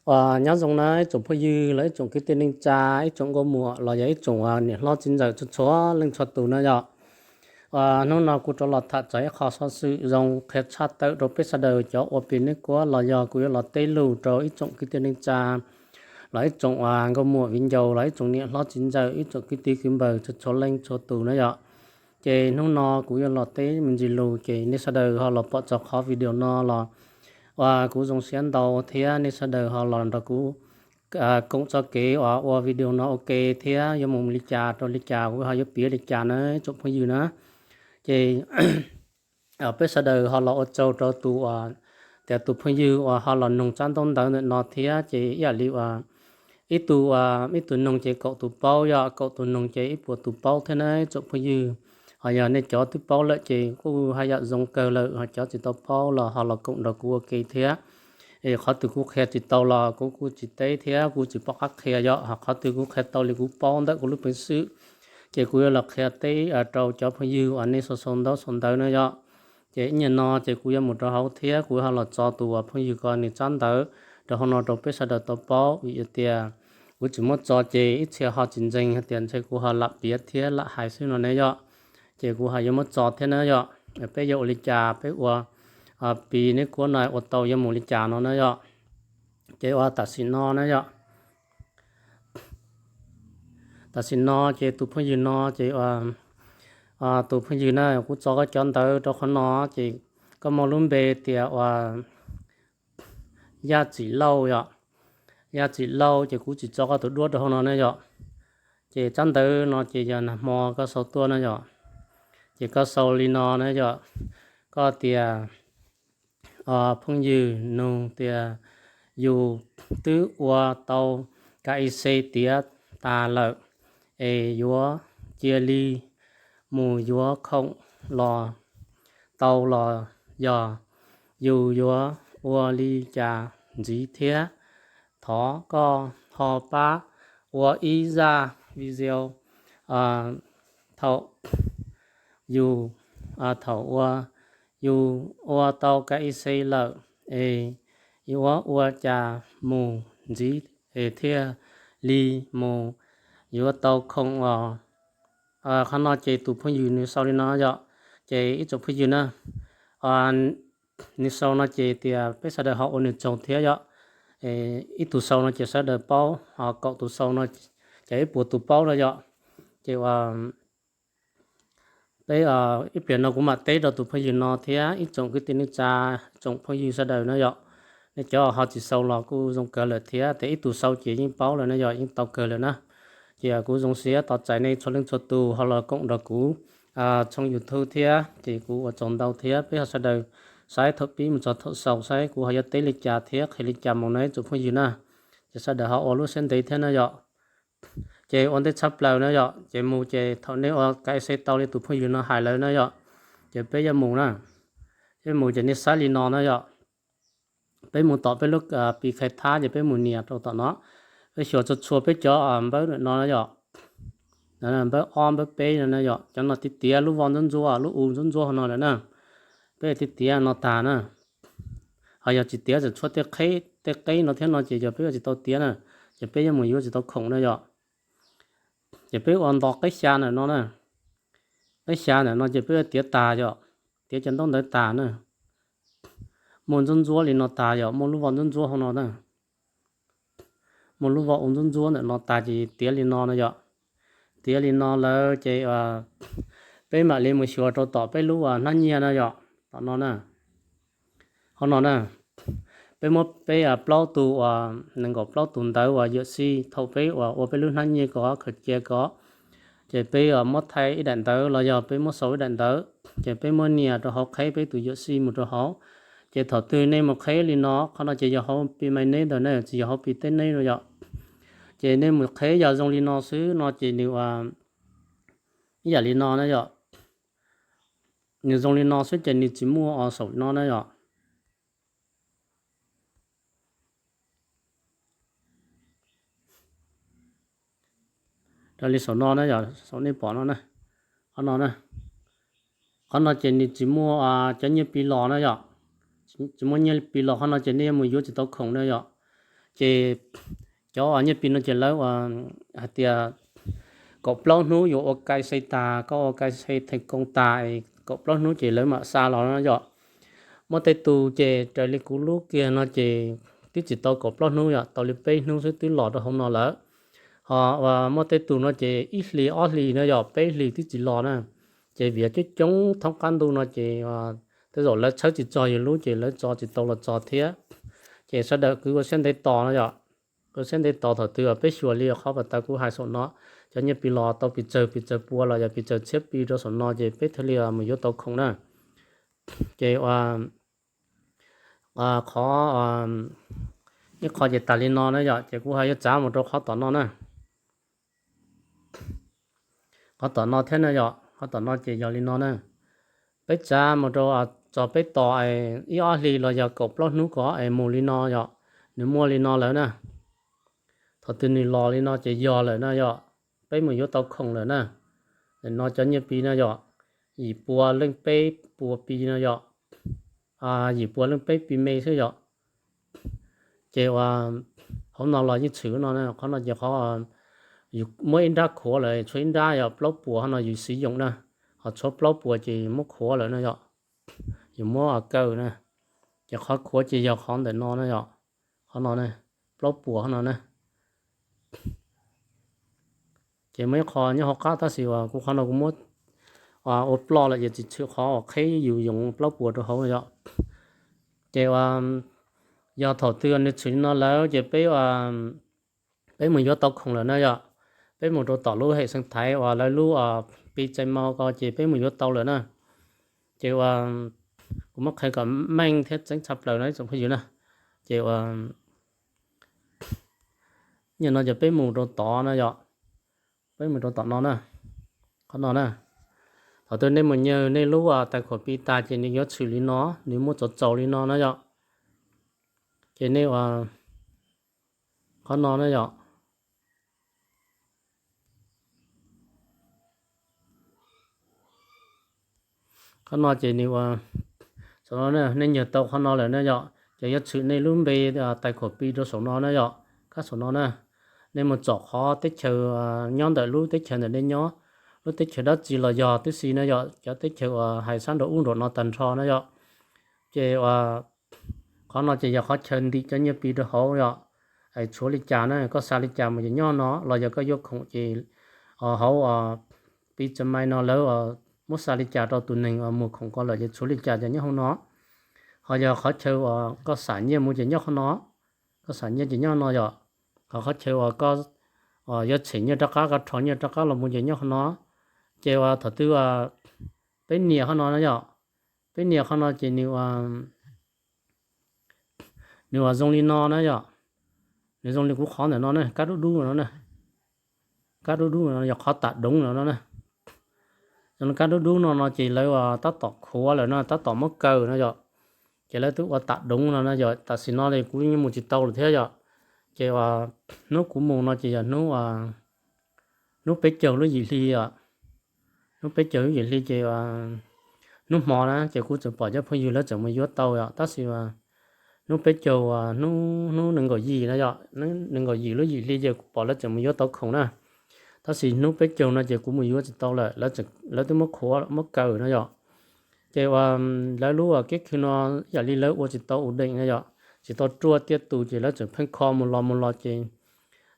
Uas nyob zoo na ib tsoom phooj ywg los ib tsoom kwv tij neej tsa, ib tsoom nkauj muam los yog ib tsoom niam hlob txiv ntxawm txhua txhua leej txhua tus na yom. Uas hnub no kuv rov los tham txog ib qho xov xwm zoo qhia tshaj tawm rau peb sawv daws cov ua pim neb kuab los yog kuv yuav los teb lus rau ib tsoom kwv tij neej tsa los ib tsoom uas nkauj muam viv ncaus los ib tsoom niam hlob txiv ntxawm ib tsoom kwv tij kwv npawg txhua txhua leej txhua tus na yom. Ces hnub no kuv yuav los teb me ntsis lus ces nej sawv daws ho los pom txog qhov video no los uas kuv zoo siab ntau thiab nej sawv daws ho los nrog kuv koom txoj kev uas ua video no ua ke thiab yuav mus li cas rau li cas kuv ho yuav piav li cas na tsoom phooj ywg na. Ces peb sawv daws ho los ua tsaug rau tus uas tias tus phooj ywg uas ho los noog tsab ntaub ntawv ntawm no thiab ces ib yam li uas ib tug ib tug noog ces kaum tus paub yom, kaum tus noog ces ib puas tus paub thiab na tsoom phooj ywg. Ho yog nej cov twb paub lawm ces kuj haj yam zoo kawg lawm, ho cov tsis tau paub los ho los koom nrog kuv ua ke thiab. Es qhov twg kuv qhia tsis tau los kuv kuj tsis teb thiab kuv tsis pom qab qhia yom, ho qhov twg kuv qhia tau li kuv paub ntawm kuv lub peev xwm ces kuv yuav los qhia teb rau cov phooj ywg uas nej sau sau ntaub sau ntawv na yom. Ces ib nyuag no ces kuv yuav mus rau hauv thiab kuv ho los tso tus uas phooj ywg ko nws tsab ntawv rau hauv no rau peb sawv daws tau paub, vim tias kuv tsis muab tso ces ib txhia ho tsis ntseeg hais tias ntshe kuv ho lam piav thiab lam hais xwb no ne yom. Ces kuv ho yuav muab tso thiab na yom. Peb yuav ua li cas peb ua pim neb kuab no ua tau yuav mus li cas no na yom. Ces ua tam sim no na yom. Tam sim no ces tus phooj ywg no ces tus phooj ywg na kuv tso koj cov ntawv rau qhov no ces koj muaj lub npe tias uas Yaj Txim Lauj yom. Yaj Txim Lauj ces kuv tsis tso koj tus duab rau hauv no na yom. Ces tsab ntawv no ces yog nag hmo koj sau tuaj na yom. Ces koj sau li no na yom. Koj tias phooj ywg nug tias yus twb ua tau K Y C tiav tas lawm es yuav cia li mus yuav khoom los tau los yog yus yuav ua li cas ntxiv thiab. Thov koj ho pab ua ib zaj video thaum yus thaum ua yus ua tau K Y C lawm es yuav ua cas mus ntxiv es thiaj li mus yuav tau khoom os. Qhov no ces tus phooj ywg nws sau li no yom. Ces ib tsoom phooj ywg na, nws sau no ces tias peb sawv daws ho ua nws tsaug thiab yom. Ib tug sau no ces sawv daws paub, ho kaum tus sau no ces ib puas tus paub no yom. Ces peb ib pliag no kuv mam teb rau tus phooj ywg no thiab ib tsoom kwv tij neej tsa, tsoom phooj ywg sawv daws na yom. Nej cov ho tsis sau los kuj zoo kawg lawm thiab, tias ib tug sau ces yeej paub lawm na yom, yeej tau kawg lawm na. Ces kuv zoo siab tos txais nej txhua leej txhua tus ho los koom nrog kuv tshooj YouTube thiab, ces kuv ua tsaug ntau thiab peb ho sawv daws saib thaum pib mus txog thaum xaus saib kuv ho yuav teb li cas thiab qhia li cas mus na ib tsoom phooj ywg na. Ces sawv daws ho ua lub siab ntev thiab na yom. Ces ua ntej tshaj plaws na yom, ces mus ces thaum nej ua K Y C tau li tus phooj ywg no hais lawm na yom, ces peb yuav mus na. Peb mus ces nej saib li no na yom. Peb mus tom peb lub Pi Khai Thab ces peb mus nias rau tom no. Peb xyuas txhua txhua peb cov npawb ntawm no na yom. Npawb ob npawb peb no na yom, cov no tiav tiav lub voj ntsuab ntsuab, lub u ntsuab ntsuab hauv no lawm na. Peb tiav tiav no tag na. Ho yog tsis tiav tseem tshuav tej qeb no thiab no ces yog peb ua tsis tau tiav na, ces peb yuav mus yuav tsis tau khoom na yom. Ces peb ua nto qeb xya ntawm no na. Qeb xya ntawm no ces peb yuav tiav tag yom, tiav cov ntaub ntawv tag na. Muaj ntsuab ntsuab li no tag yom, muaj lub voj ntsuab ntsuab hauv no na. Muaj lub voj u ntsuab ntsuab ntawm no tag ces tiav li no na yom. Tiav li no lawm ces peb mam li mus xyuas rau tom peb lub hnab nyiaj na yom, tom no na. Hauv no na, peb muab peb plaub tug uas nees nkaum plaub tus ntawv uas yuam sij thaum peb uas ua peb lub hnab nyiaj ko khaws cia ko, ces peb muab thaij ib daim ntawv los yog peb muab sau ib daim ntawv, ces peb muab nias rau hauv qheb peb tus yuam sij mus rau hauv. Ces thaum twg nej mus qheb li no, qhov no ces yog hauv Pi Mainnet ntawd na, tsis yog hauv Pi Teb Neb no yom. Ces nej mus qheb yog zoo li no xwb no ces nws ib yam li no na yom. Nws zoo li no xwb ces nws tsis muaj os saum no na yom. Raws li saum no na yom, saum nej pom no na, qhov no na. Qhov no ces nws tsis muaj cov nyiaj Pi los na yom. Tsis muaj nyiaj Pi los qhov no ces nej yuav mus yuav tsis tau khoom na yom. Ces cov nyiaj Pi no ces lawv hais tias kaum plaub hnub yuav ua kai se tas, koj ua kai se theej koo tas, kaum plaub hnub ces lawv mam xa los no yom. Muaj tej tus ces raws li kuv lub kiag no ces twb tsis tau kaum plaub hnub yom, tau li peb hnub xwb twb los rau hauv no lawm. Ho muaj tej tus no ces ib hlis ob hlis no yom, peb hlis twb tsis los na. Ces vim coob coob thoob qab ntuj no ces tej zaum lawv tshawb tsis txog yus lub ces lawv tso tsis tau los txog thiab. Ces sawv daws kuj ua siab ntev tos no yom. Ua siab ntev tos thaum twg peb xyuas li qhov pas tas kuv hais saum no, cov nyiaj Pi los tau pes tsawg pes tsawg pua los yog pes tsawg txhiab Pi rau saum no ces peb thiaj li mus yuav tau khoom na. Ces qhov, ib qho ces tas li no na yom, ces kuv ho yuav txav mus rau qhov tom no na. Qhov tom no thiab na yom, qhov tom no ces yog li no na. Peb txav mus rau, txog peb tos ib ob hlis los yog kaum plaub hnub ko es mus li no yom, nws muaj li no lawm na. Thaum twg nws los li no ces yog lawm na yom, peb mus yuav tau khoom lawm na. Nim no cov nyiaj Pi no yom, yim pua leej peb pua Pi no yom, yim pua leej peb Pi me xwb yom. Ces ua hauv no los yeej tshwm no, qhov no ces qhov yus muab ib nrab khuav lawm tshuav ib nrab yog plaub puas, qhov no yus siv yoos na, ho tshuav plaub puas ces muab khuav lawm na yom, yus muab kaw na. Ces qhov khuav ces yog qhov ntawm no na yom, qhov no na, plaub puas qhov no na. Ces muaj ib qho nyob hauv qab tab sis uas kuv qhov no kuv muab ua ploj lawm ces tsis tshwm qhov uas qheb yus yoos plaub puas rau hauv yom. Ces ua yog thaum twg nws tshwm li no lawm ces peb, peb mus yuav tau khoom lawm na yom. Peb mus rau tom lub hem xeev thaiv uas lawv lub Pi Txais Mau ko ces peb mus yuav tau lawm na. Ces ua kuv muab qhia kom meej thiab tseeb tshaj plaws no ib tsoom phooj ywg na. Ces ua nim no ces peb mus rau tod na yom, peb mus rau tom no na, qhov no na. Thaum twg nej mus nyas nej lub tais khuam Pi tas ces nws yuav tshwm li no, nws muaj txaus txaus li no na yom. Ces nej ua qhov no na yom. Qhov no ces nws ua, saum no nej nyas tau qhov no lawm na yom, ces yuav tshwm nej lub npe tais khuam Pi rau saum no na yom, kab saum no na. Nej mus tsom qhov teb chaws nyob ntawm lub teb chaws ntawm nej nyob, lub teb chaws dab tsi los yog tib si na yom, cov teb chaws uas hais sab nraum ub nraum no tag nrho na yom. Ces ua qhov no ces yog qhov chaw ntim cov nyiaj Pi rau hauv yom. Tshuav li cas na, koj xa li cas mus ces nyob no, los yog koj yuav khoom ces hauv Pi Txais Mai no lawv muab xa li cas rau tus neeg muag khoom ko lawm ces tshuav li cas ces nyob hauv no. Ho yog qhov chaw uas koj xam nyiaj mus ces nyob qhov no, koj xam nyiaj ces nyob no yom. Ho qhov chaw uas koj yuav tshem nyiaj rov qab, koj rho nyiaj rov qab los mus ces nyob qhov no. Ces uas thaum twg peb nias qhov no na yom, peb nias qhov no ces nws ua zoo li no na yom. Nws zoo li kuv qhov ntawm no na, kab dub dub no na. Kab dub dub no yog qhov tam doov no na. Zoo li kab dub dub no no ces lawv ua tab tom khuav lawm no, tab tom muab kaw no yom. Ces lawv twb ua tam doov no na yom, tam sim no li kuv yeej mus tsis tau lawm thiab yom. Ces ua hnub kuv mus no ces yog hnub, hnub peb caug lub yim hli os. Hnub peb caug lub yim hli ces hnub hmo na ces kuv tseem pom cov phooj ywg lawv tseem mus yuav tau yom, tab sis hnub peb caug, hnub nees nkaum yim na yom, nees nkaum yim lub yim hli ces kuv pom lawv tseem mus yuav tau khoom na. Tab sis hnub peb caug no ces kuv mus yuav tsis tau lawm, lawv twb muab khuav muab kaw no yom. Ces ua lawv lub kev khw no yam li lawv ua tsis tau ua deem no yom, tsis tau ruaj tiaj tus ces lawv tseem pheej kho mus los mus los ces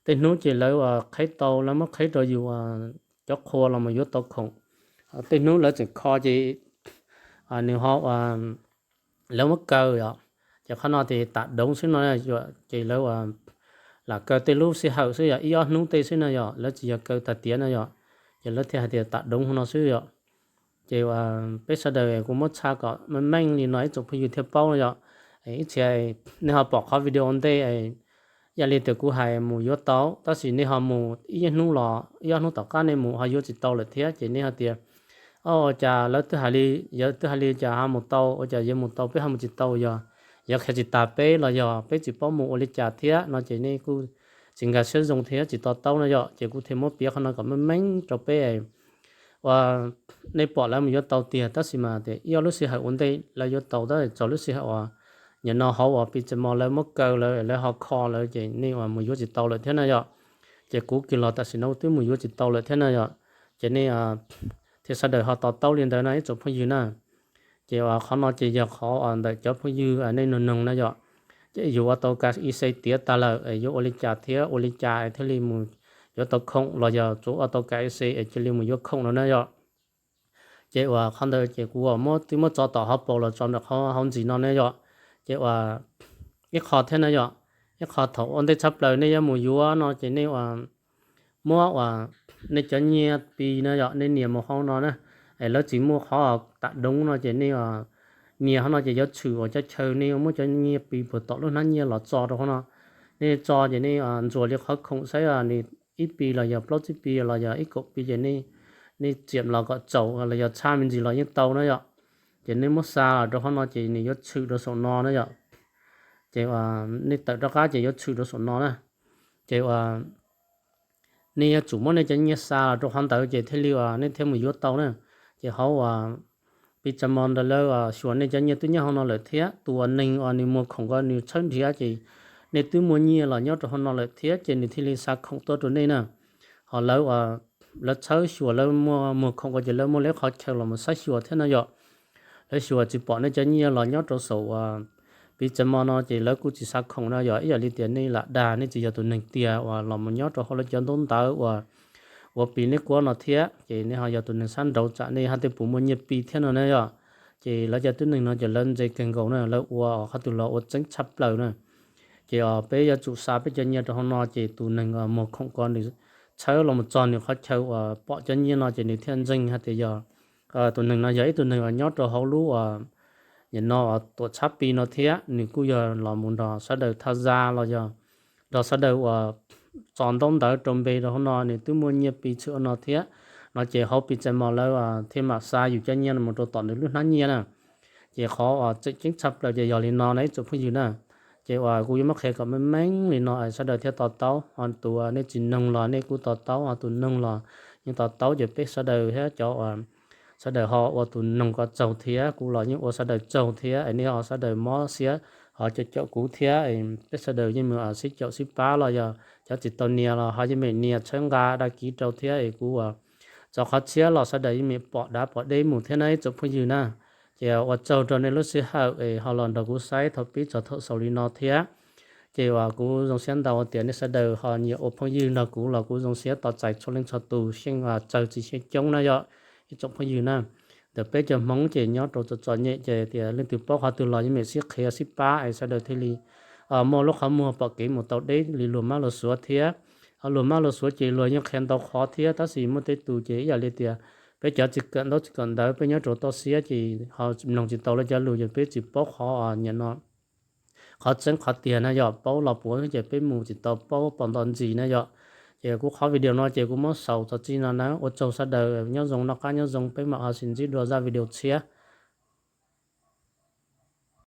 tej hnub ces lawv qheb tau, lawv muab qheb rau yus cov qhua los mus yuav tau khoom. Tej hnub lawv tseem kho ces nws ho lawv muab kaw yom. Ces qhov no ces tam doov xwb no, ces lawv ua lam kaw tej lub sij hawm xwb yom, ib ob hnub tej xwb no yom, lawv tsis yog kaw tag tiav no yom. Ces lawv thiaj hais tias tam doov no xwb yom. Ces peb sawv daws kuv muab tshaj kom meej meej li no ib tsoom phooj ywg thiaj paub no yom. Ib txhia nej ho pom qhov video ua ntej, yam li tias kuv hais mus yuav tau, tab sis nej ho mus ib hnub los ib ob hnub tom qab nej mus ho yuav tsis tau lawm thiab ces nej hais tias, o, ua cas lawv twb hais li, yawg twb hais li cas ho mus tau, ua cas yawg mus tau peb ho mus tsis tau, yog yawg qhia tsis tas peb los yog peb tsis paub mus ua li cas thiab no ces nej kuj tsis nkag siab zoo thiab tsis to taub no yom. Ces kuv thiaj muab piav qhov no kom meej meej rau peb ua nej pom lawv mus yuav tau tiag, tab sis mas tias ib ob lub sij hawm ua ntej lawv yuav tau, tab sis txog lub sij hawm uas nim no hauv uas Pi Txais Mos lawv muab kaw lawm, lawv ho kho lawm ces nej uas mus yuav tsis tau lawm thiab na yom. Ces kuv kiag los tam sim no twb mus yuav tsis tau lawm thiab na yom. Ces nej thiaj sawv daws ho to taub li ntawd no ib tsoom phooj ywg na. Ces uas qhov no ces yog qhov ntawm cov phooj ywg nej nug noog na yom. Ces yus ua tau ka i xe tiav tag lawm, yuav ua li cas thiab ua li cas thiaj li mus yuav tau khoom los yog tsuav ua tau ka i xe es cia li mus yuav khoom no na yom. Ces uas qhov ntawd ces kuv uas muab twb muab tso tom hauv paus los tso ntawm qhov hauv ntsis no ne yom. Ces uas ib qho thiab na yom, ib qho thaum ua ntej tshaj plaws nej yuav mus yuav no ces nej uas muab uas nej cov nyiaj Pi na yom, nej nias mus hauv no na, es lawv tsis muaj qhov tam doob no ces nej nias hauv no ces yuav tshwm uas cov chaw nej muab cov nyiaj Pi puag tom lub hnab nyiaj los tso rau hauv no. Nej tso ces nej ntsuas li qhov khoom saib nws ib Pi los yog plaub tsib Pi los yog ib kaum Pi ces nej txiam los kom txaus los yog txhaj me ntsis los yeej tau na yom. Ces nej muab xa los rau hauv no ces nws yuav tshwm rau saum no na yom. Ces uas nej tawm rov qab ces yuav tshwm rau saum no na. Ces uas nej yuav tsum muab nej cov nyiaj xa los rau qhov ntawd ces thiaj li uas nej thiaj mus yuav tau na. Ces hauv uas Pi Txais Mos ntawd lawv xyuas nej cov nyiaj twb nyob hauv no lawm thiab tus uas neeg uas nws muag khoom ko nws tshawb nrhiav ces nej twb muaj nyiaj los nyob rau hauv no lawm thiab ces nws thiaj li xa khoom tuaj rau nej na. Ho lawv uas lawv tshawb xyuas lawv muag khoom ko ces lawv muaj lawv qhov chaw los mus saib xyuas thiab no yom. Lawv xyuas tsis pom nej cov nyiaj los nyob rau saum uas Pi Txais Mos no ces lawv kuj tsis xa khoom no yom, ib yam li tias nej lam dag nej tsis yog tus neeg tiag uas los mus nyob rau hauv lawv cov ntaub ntawv uas ua Pi nej kuab no thiab ces nej ho yog tus neeg sab nraud tsam nej ho tej puas muaj nyiaj Pi thiab no na yom. Ces lawv cov tib neeg no ces lawv ntse kawg nkaus na, lawv ua qhov twg los ua tseeb tshaj plaws na. Ces peb yuav tsum xa peb cov nyiaj rau hauv no ces tus neeg muag khoom ko nws tshawb los mus txog nws qhov chaw uas pom cov nyiaj no ces nws thiaj ntseeg hais tias yog tus neeg no yog ib tug neeg uas nyob rau hauv lub uas nim no tuam txhab Pi no thiab nws kuj yog los mus nrog sawv daws thaj za los yog nrog sawv daws uas tso ntaub ntawv rau npe rau hauv no nws twb muaj nyiaj Pi tshwm no thiab no ces hauv Pi Txais Mos lawv thiaj mam xa yus cov nyiaj no mus rau tom nws lub hnab nyiaj na. Ces qhov uas tseem ceeb tshaj plaws ces yog li no na ib tsoom phooj ywg na. Ces uas kuv yuav muab qhia kom meej meej li no sawv daws thiaj to taub, ho tus uas nej tsis noog los nej kuj to taub, ho tus noog los yeej to taub ces peb sawv daws thiab cov uas sawv daws ho ua tus noog ko tsaug thiab kuv los yeej ua sawv daws tsaug thiab es nej ho sawv daws mob siab ho caum caum kuv thiab, peb sawv daws yeej mus sib caum sib pab los yog cov tsis tau nias los ho yeej meem nias txhawb nqa dag kiv rau thiab es kuv uas txog qhov tshiab los sawv daws yeej meem pom dav pom deb mus thiab na ib tsoom phooj ywg na. Ces ua tsaug rau nej lub sij hawm es ho los nrog kuv saib thaum pib txog thaum xaus li no thiab. Ces uas kuv zoo siab ntau tias nej sawv daws ho nyiam ua phooj ywg nrog kuv los kuv zoo siab tos txais txhua leej txhua tus xyeej tsawg tsis xyeej coob na yom ib tsoom phooj ywg na. Ntawm peb cov Hmoob ces nyob rau txom txom nyem ces tias leej twg paub qhov twg los yeej meem sib qhia sib pab es sawv daws thiaj li muaj lub qhov muag pom kev mus tau deb li luag mab luag suav thiab. Ho luag mab luag suav ces luag yeej qhia ntau qhov thiab tab sis muaj tej tus ces ib yam li tias peb cov tsis kawm ntaub tsis kawm ntawv peb nyob rau toj siab ces ho mloog tsis tau lawv cov lus ces peb tsis paub qhov nim no qhov tseeb qhov tiag na yom, paub los puav ces peb mus tsis tau paub pom nto ntsis na yom. Ces kuv qhov video no ces kuv muab xaus txog txij no na, ua tsaug sawv daws, nyob zoo noj qab nyob zoo, peb mam ho sib ntsib dua zaj video tshiab.